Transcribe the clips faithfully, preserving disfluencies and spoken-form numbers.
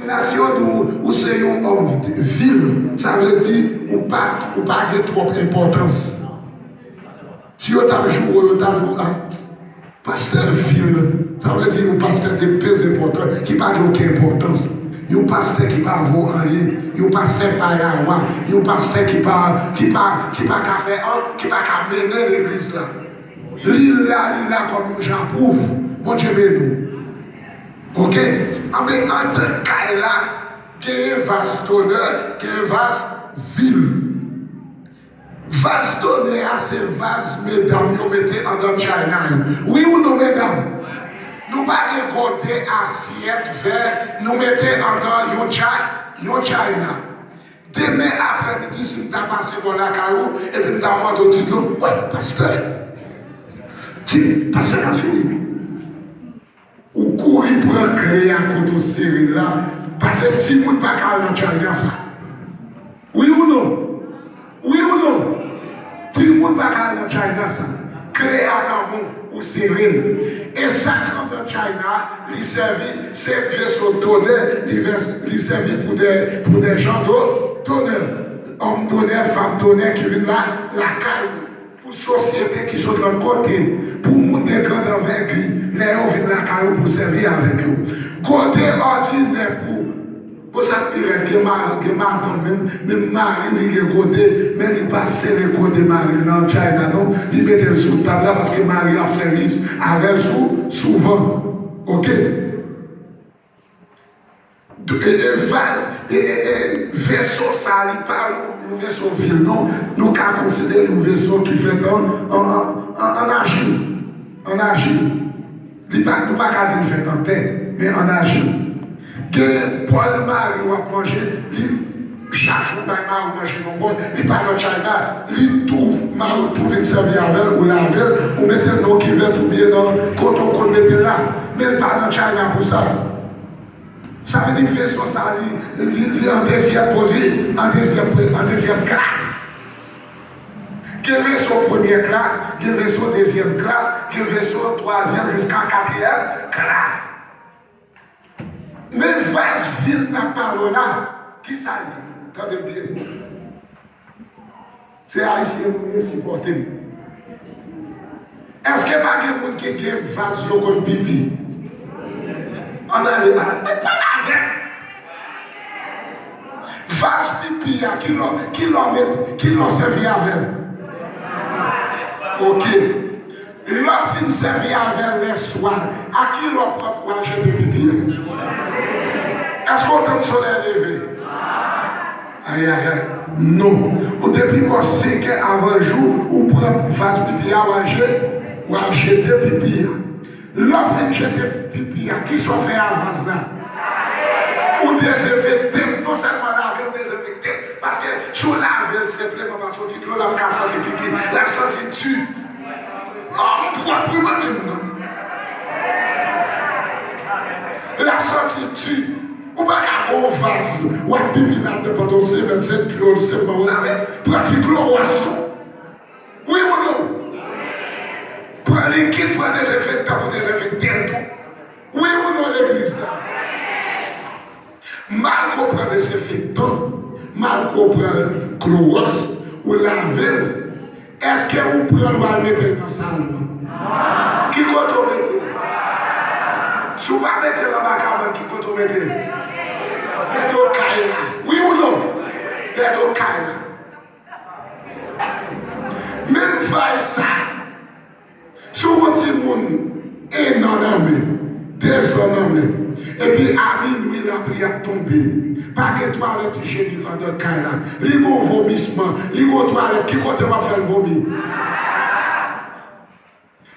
Nasyon di w, ou se yon òm vil, sa vle di ou pa, ou pa gen twòp enpòtans. Si yo t ap joure w, yo t ap di w, a, pastè vil, sa vle di yon pastè de pezepòtan, ki pa gen okenn enpòtans. Yon pastè ki pa vo anyen, yon pastè payawa, yon pastè ki pa, ki pa, ki pa ka fè an, ki pa ka mennen legliz la. Li la, li la kòm yon jan pwouv. Bondye beni w. Oke? Anben, anndan kay la, genyen vaz donè, genyen vaz vil. Vaz donè a se vaz medam yo mete anndan china yo. Wi ou non, medam? Nou pa gen gode, asyèt, vè, nou mete anndan yon cha-, yon china. Demen aprèmidi, si m ta pase bò lakay ou, epi m ta mande w ti dlo, wè, pastè, ti, pastè pa fini. Ou kouri pran kle a kote w sere l la, paske timoun pa ka al nan china sa. Wi ou non? Wi ou non? Timoun pa ka al nan china sa. Kle a nan men w, ou sere l. E sa k anndan china a, li sèvi, se veso donè, li vès-, li sèvi pou de, pou de jan do, donè. Òm donè, fanm donè ki vin la, lakay ou. Pou sosyete ki sot lòt kote, pou moun de grand anvègli, lè yo vin lakay ou pou sèvi avèk yo. Gode òdinè pou, bon, sa k pi rèd, gen ma-, gen madanm, menm, menm mari li gen gode, men li pa sere gode mari l nan china non, li mete l sou tab la paske mari ap sèvi avè l sou, souvan. Oke? E, e, va-, e, e, e, veso sa, li pa yon, yon veso vil non. Nou ka konsidere l yon veso ki fèt an, an, an, an, an ajil. An ajil. Li pa, nou pa ka di l fèt an tè, men an ajil. Gen bòl mari w ap manje, li, chak jou w bay mari w manje nan bòl, li pa nan china, li tou, mari w tou vin sèvi avè l, ou lave l, ou mete l nan kivèt oubyen nan kote w konn mete l la. Men l pa nan china pou sa. Sa vle di veso sa, li, li, li an dezyèm pozi-, an dezyèm, an dezyèm klas. Gen veso premyè klas, gen veso dezyèm klas, gen veso twazyèm jiska katriyèm klas. Men vaz vil n ap pale w la, kisa l ye? Tande byen. Se Ayisyen nou ye, sipòte m. Èske pa gen moun ki gen vaz yo konn pipi? Ann ale, ann pale avè m. Vaz pipi a, kilè, kilè w met, kilè w sèvi avè l? Oke. Lè w fin sèvi avè l lèswa, a kilè w pran pou w al jete pipi a? Èske w tann solèy leve? Ayayay. Non. Ou depi bò senkè avan jou, ou pran vaz pipi a, w al je-, w al jete pipi a. Lè w fin jete pipi a, kisa w fè a vaz la? Ou dezenfekte l. Non sèlman lave l, ou dezenfekte l. Paske si w lave l senpleman, paske w di dlo, l ap ka santi pipi, l ap santi di. An, m pwòp wi, mwen menm non. L ap santi di. Ou pa ka gon vaz, w ap pipi ladan pandan yon semèn, se dlo sèlman w lave. Pran ti klowòs tou. Wi ou non? Pran likid, pran dezenfektan pou dezenfekte l tou. Wi ou non, legliz la? Malgre w pran dezenfektan, malgre w pran klowòks, ou lave l, èske ou pran l, w al mete l nan salon an? Ki kote w mete l? Si w pa mete l anba kabann, ki kote w mete l? Dèyè do kay la. Wi ou non? Dèyè do kay la. Menm vaz sa, si w wè yon timoun en an nan men, de zan nan men, epi a minwi lapli ap tonbe, pa gen twalèt ijyenik anndan kay la, li gon vomisman, li gon twalèt, ki kote w ap fè l vomi?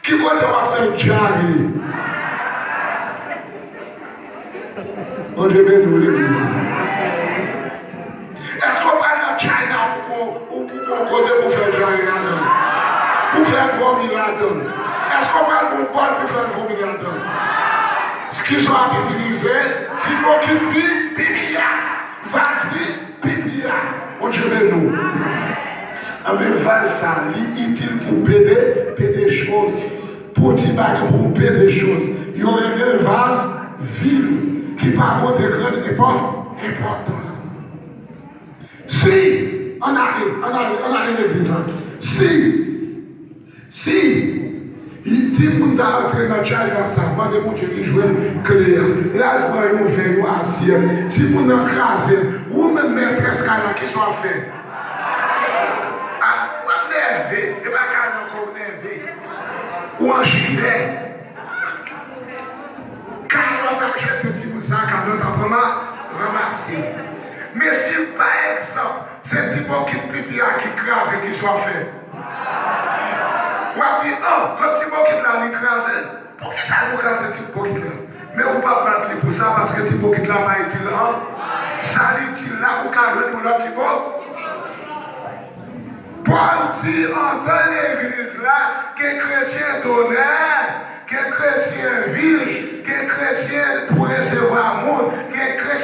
Ki kote w ap fè l dyare? Bondye beni w, legliz la. Èske w pral nan China pou, pou, pou, pou yon kote pou fè l dyare ladan l? Pou fè l vomi ladan l? Èske w pral pou yon bòl pou fè l vomi ladan l? Kisa w ap itilize? Ti bokit li, pipi a, vaz li, pipi a. Bondye beni w. Anben, vaz sa, li itil pou pede, pede choz. Pou ti bagay, pou pede choz. Yo rele l vaz vil. ki pa pote grann enpò-, enpòtans. Si, ann ale, ann ale, ann ale legliz la. Si, si timoun ta antre nan djay la sa, mande Bondye li jwenn kle a. L al pran yon vè, yon asyèt. Timoun nan kraze l. Ou menm mètrès kay la, kisa w ap fè? A, w ap nève. E pa kay la ankò, ou nève. Ou an chimè. Kalòt ap jete timoun sa, kalòt ap ranma-, ranmase. Men si pa egzanp, se ti bokit pipi a ki kraze, kisa w ap fè? W ap di, an, kot ti bokit la li kraze? Poukisa nou kraze ti bokit la? Men ou p ap bat li pou sa, paske ti bokit la pa itil an. Sa li itil la, ou ka jwenn yon lòt ti bo-, Pòl di andan legliz la, gen kretyen donè, gen kretyen vil, gen kretyen pou resevwa moun, gen kretyen